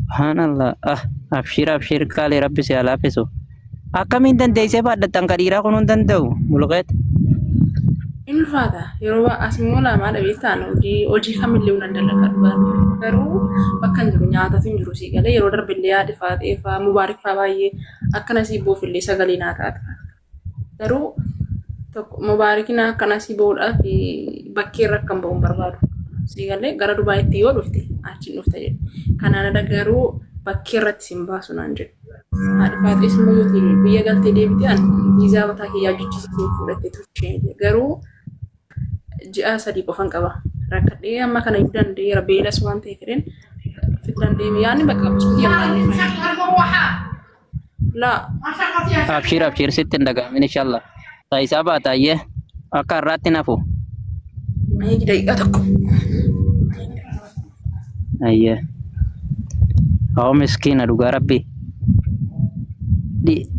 Subhanallah. Ah, abshiir abshiir qaalii rabbi si haa laaffisu. Akkamiin dandeessee baadhattan ka dhiiraa kun hin danda'u muluqeet. Hin ulfaata. Yeroo as immoo lamaa dhabee ta'an hojii hojii kamillee nan dalaga dhugaa. Garuu bakka hin jiru nyaatatu hin jiru sii galee yeroo darbillee haadhi faatee faa mubaarik faa baay'ee akkana sii boofillee sagalee naa taata. Garuu tokko mubaarikin akkana sii ba'uudhaaf bakkee irra akkan ba'u hin barbaadu. Sii galee gara Dubaayitti yoo dhufte achiin dhufta jedhe. Kanaan ala garuu bakkee irratti siin baasu naan jedhe. Haadhi faaxees immoo yoo ta'e biyya galtee deebite an viizaa mataa kiyyaa hojjechiisee fudhattee turte. Garuu ji'a 3 qofan qaba. Rakkadhee amma kana iyyuu danda'eera beelas waan ta'eef jedheen fitan deeme yaadni bakka buskutii laa. Abshiir abshiir sitti hin dhaga'amin inshallah. Taayisaa baataayyee akka har'aatti nafu. Eegi daqiiqaa tokko. Ayyee. Hoo miskiina dhugaa rabbi.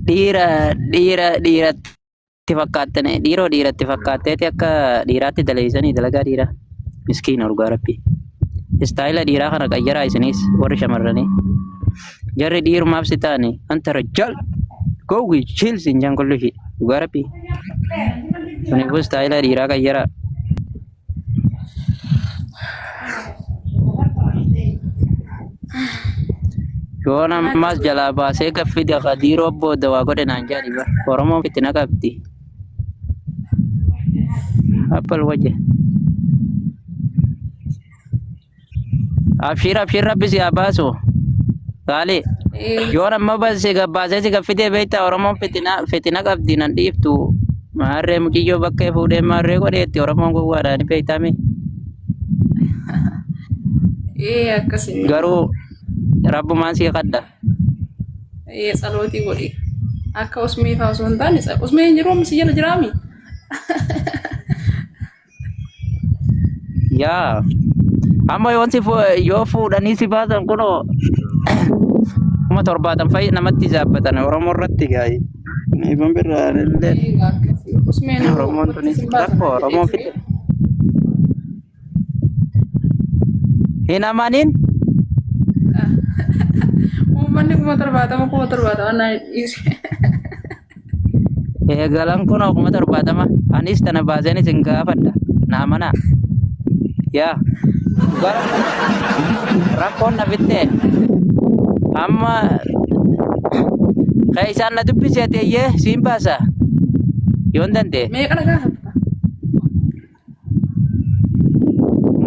Dhiira dhiira dhiiratti fakkaattanii dhiiroo dhiiratti fakkaatteeti akka dhiiraatti daleessanii dalagaa dhiiraa. Miskiina dhugaa rabbi. Istaayila dhiiraa kana qayyaraa isinis warri shamarranii. Jarri dhiirumaaf si ta'ani anta rajjal gowwi chill siin jaan kullu ishii dhugaa rabbi. Kuniifuu istaayila dhiiraa qayyaraa. Yoon ammas jalaa baasee gaffide kadiiroo booda waa godhe naan jedhani bar. Oromoon fitina qabdi. Appal waje. Abshiir abshiir rabbi si haa baasu. Qaalii. Yoon amma baasee gabbaasee si gaffitee beektaa Oromoon fitina fitina qabdi nan dhiiftu. Maarree muciyyoo bakkee fuudhee maarree godheetti Oromoon gowwaadha ni beektaami. Ee akkasii. Garuu rabbumaan sii kadha. Ee tsalootii godhi. Akka usmee fa'aa osoo hin taane usmee hin jiru amma si jala jiraami. Yaa amma yoon si yoo fuudhanii si baasan kunoo 70,000 fa'i namatti zaabbatan Oromoo irratti gaayi. Ibon birraan illee Oromoon tunis rakkoo Oromoon fide. Hin amanin. Uummanni 70,000 70,000 naa dhiise. Eegalan kun 70,000 anis tana baaseen isin gaafadha. Na amanaa. Yaa. Dhugaa rakkoon na fitte. Amma keessaan na dubbisi ati eeyyee siin baasa. Yoon danda'e. Meeqa na gaafatta?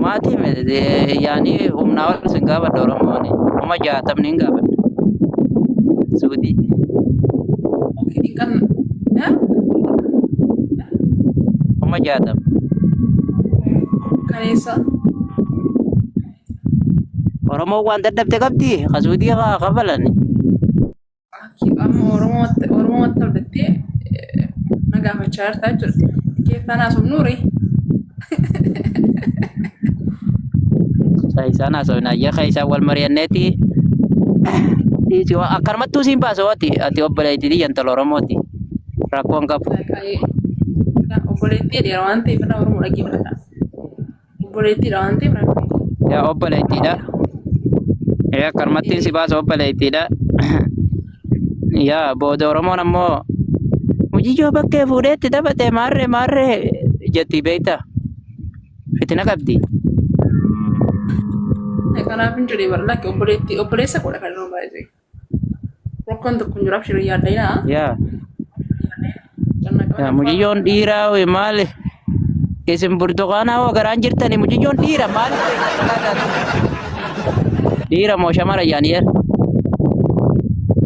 Maatii yaanii humnaa ol sin gaafadha Oromoon. 60,000 hin gaafadha. Suudii. Okay, hin qabna. 60,000. Kaleessa. Oromoon waan dadhabte qabdi. Ka suudii haa kafalan. Amma Oromootti Oromootti abdattee na gaafachaa jirta jechuudha. Keessaan haasofnu ree. Isaan haasofna ayyaa isaan wal mari'anneeti. Dhiisi akkanumattuu siin baasa ati ati obboleettii tiyya intala Oromooti. Rakkoon qabu. Obboleettii dheera waan ta'eef irraa Oromoo dhaggeeffadha. Obboleettiidha waan ta'eef rakkoo. Yaa obboleettiidha. Ee akkanumattiin si baasa obboleettiidha. Yaa booda Oromoon ammoo muciyyoo bakkee fuudheetti taphate maarree maarree jetti beektaa. Fitina qabdi. Kanaaf hin jedhee bara lakki obboleettii obboleessa godha kan yeroo baay'ee. Rakkoon tokko hin jiru abshir yaadda Yaa. Yaa mucayyoon dhiiraa hoo maali? Isin burtukaanaa hoo garaan jirtani mucayyoon dhiira maali? Dhiira moo shamara yaani yer?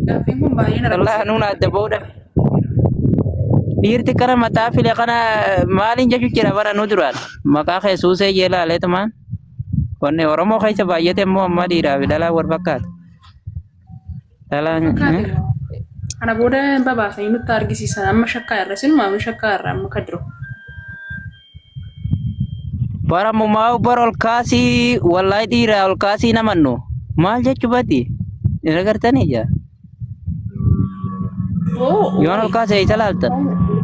Gaaffiin kun baay'ee na Wallahi rakkisa. nuun adda booda. Dhiirti kana mataa file kana maaliin jechu jira bara nu duraan maqaa kee suusee jee laaleetumaan. Wanni Oromoo keessa baay'ate immoo amma dhiiraa fi dhalaa wal fakkaata. Dhalaan Fakkaate kana booda babaasanii nutti argisiisan amma shakkaa irra sinumaa amma shakkaa irra amma ka jiru. bara mumaa bara ol kaasii wallahi dhiiraa ol kaasii namannu maal jechuu bati hin agartanii jaa. Oo Yoon ol kaasee isa laaltan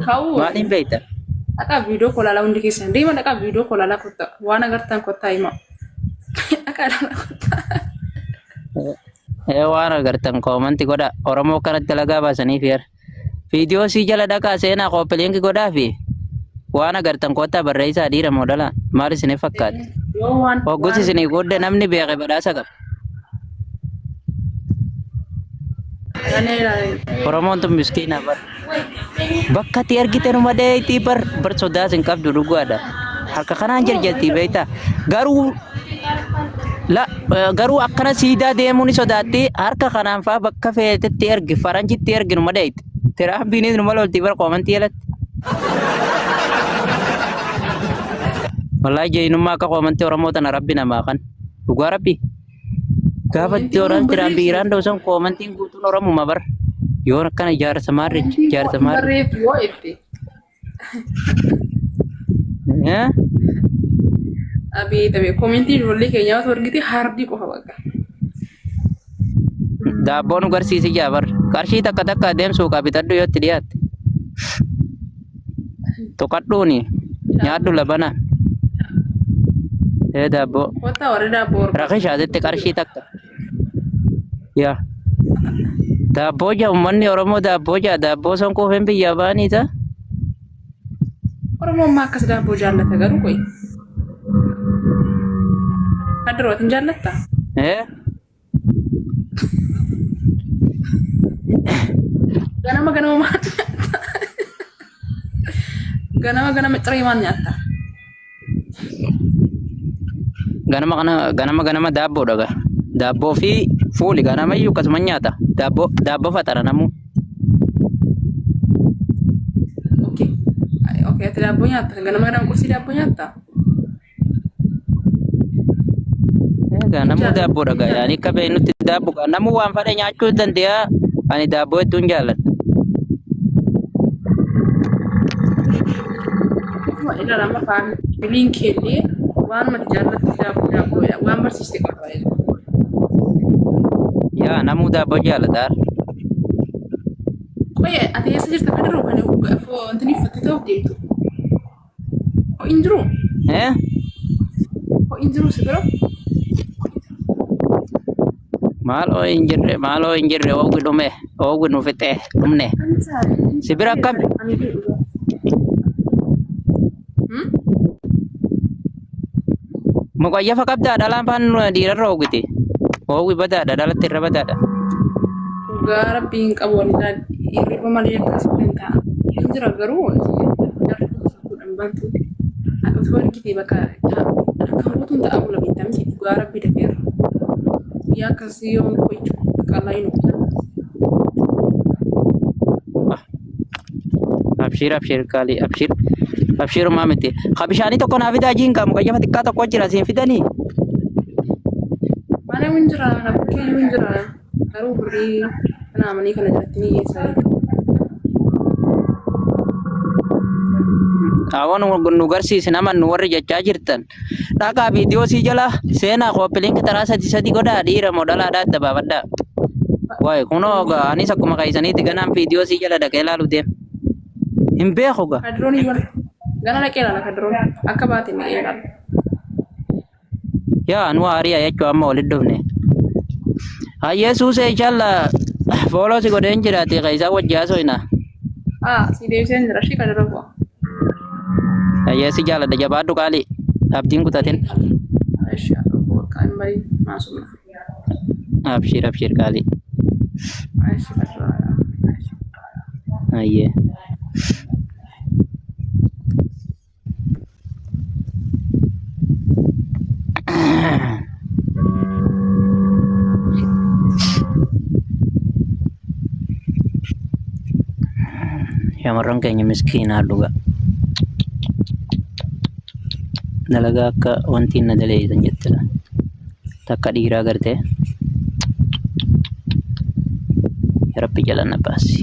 ka'uu maaliin beektan? dhaqaa viidiyoo kolaalaa hundi keessan deema dhaqaa viidiyoo kolaalaa kottaa waan agartan kottaa himaa. Dhaqaa ilaalaa kottaa. Waan agartan koomanti godha. Oromoo kanatti dalagaa baasanii fi viidiyoo sii jala dhaqaa seenaa kooppiliinki godhaa fi waan agartan koottaa barreessaa dhiira moo dhalaa maal isiniif fakkaate? Yoo waan Hoggus waan isinii gudde namni beeke badhaasa qaba. Ganee ilaalee. Oromoon tun miskiina bar. Bakka ati argite numa dheeyitii bar bar sodaas hin qabdu dhugaadha. Harka kanaan jarjartii beektaa. Garuu la garuu akkana siidaa deemuu ni sodaatti harka kanaan faa bakka feetetti ergi faranjitti ergi numa dheeyiti. Tiraampiinis numa lolti bar koomantii jalatti. Wallaahi jeenummaa akka koomantii Oromoo tana rabbi namaa kan. Dhugaa rabbi. Gaafa Koomantiin Doonaald hin Tiraamp barreessu. Iraan dhoosan koomantiin guutuun Oromuma bar. Yoon akkana ijaarsa maarrich Koomantiin ijaarsa hin maarrich. barreessu yoo itti. Eh? Abeet abeet koomantiin ijoollee keenyaa osoo argite haardii qofa bakka. Daabboo nu garsiisi jaa bar. Qarshii takka takka adeemsuu qaa bitadhu yoo itti dhiyaatte. Tuqadhuuni nyaadhu labana. Ee daabboo. Kottaa warri daabboo barbaadu. Rakisha asitti qarshii takka. Yaa. Daabboo jaa uummanni Oromoo daabboo jaa daabboo son kuufeen biyyaa ba'anii ta'a. Oromoon maa akkas daabboo jaallata garuu qoyi. Adda rootiin jaallattaa? Ee. Ganama ganama maal nyaata? Ganama ganama ciree maal nyaatta? Ganama kana ganama ganama daabboo dhaga. Daabboo fi fuuli ganama iyyuu akkasuma nyaata. Daabboo daabboo faxara namuu. Okay. Okay, ati daabboo nyaatta. Ganama ganama qursii daabboo nyaatta? Egaa namuu daabboo dhaga. Yaani akka beeknutti daabboo gaa namuu waan fedhe nyaachuu danda'a. Ani daabboo hedduun jaalladha. Akkuma ilaalama faamiliin keellee waan mati jaallattu daabboo daabboo waan barsiiste qaba. Yaa namuu daabboo jaallata. Qoye ati eessa jirta kan jiru kan wanti uffattee ta'uuf deemtu. Ho'i hin jiru. Eh? Ho'i hin jiru si bira. Maaloo hin jirre maaloo hin jirre oogwi dhume oogwi nu fixee dhumne. Si bira akkami? Muqayyafa qabdaa dhalaan faan dhiirarra oogwiti. Oogwi badaadha dhalatti irra badaadha. Dhugaa rabbii hin qabu waldaa hirriba malee akkasitti hin ta'a. Hin jira garuu jarri kun hin bantu. Osoo argite bakka harkaan guutuun ta'a bula beektaa miti dhugaa rabbii dafeera. Guyyaa akkasii yoo qo'ichu qalaa hin Abshiir abshiir qaalii abshiir abshiirumaa miti. Ka bishaanii tokko naa fidaa jiinkaa muqayyafa xiqqaa tokko jira siin fidanii. Mana hin jira na bukkee hin jira garuu birrii kana amanii kana jalatti ni geessa. Awwan nu garsiisi nama nu warri jechaa jirtan. Dhaqaa viidiyoo sii jala seenaa kooppiliinki taraa sadi sadi godhaa dhiira moo dhalaadhaa adda baafadhaa. Waay kunoo gaa anis akkuma keessaniitti ganaan viidiyoo sii jala dhaqee ilaalu deema. Hin beeku gaa. Kadiroon iyyuu gana dhaqee ilaala kadiroon akka baate ni ilaala. Yaa nu haariya jechuu amma walitti dhufne. Hayyee suusee inshallah fooloo si godheen jiraate keessaa wajji haasofna. Ah, si deebiseen jira ishee kadiroo bu'a. Hayyee si jaaladha jabaadhu qaalii. Abdiin kutatin. Ishee bakka hin bariin maasumna. Abshiir abshiir qaalii. Ishee kadiroo. Hayyee. Shamarran keenya miskiinaa dhuga. Dalagaa akka wanti na daleessan jettudha. Takka dhiiraa gartee. Rabbi jala na baasi.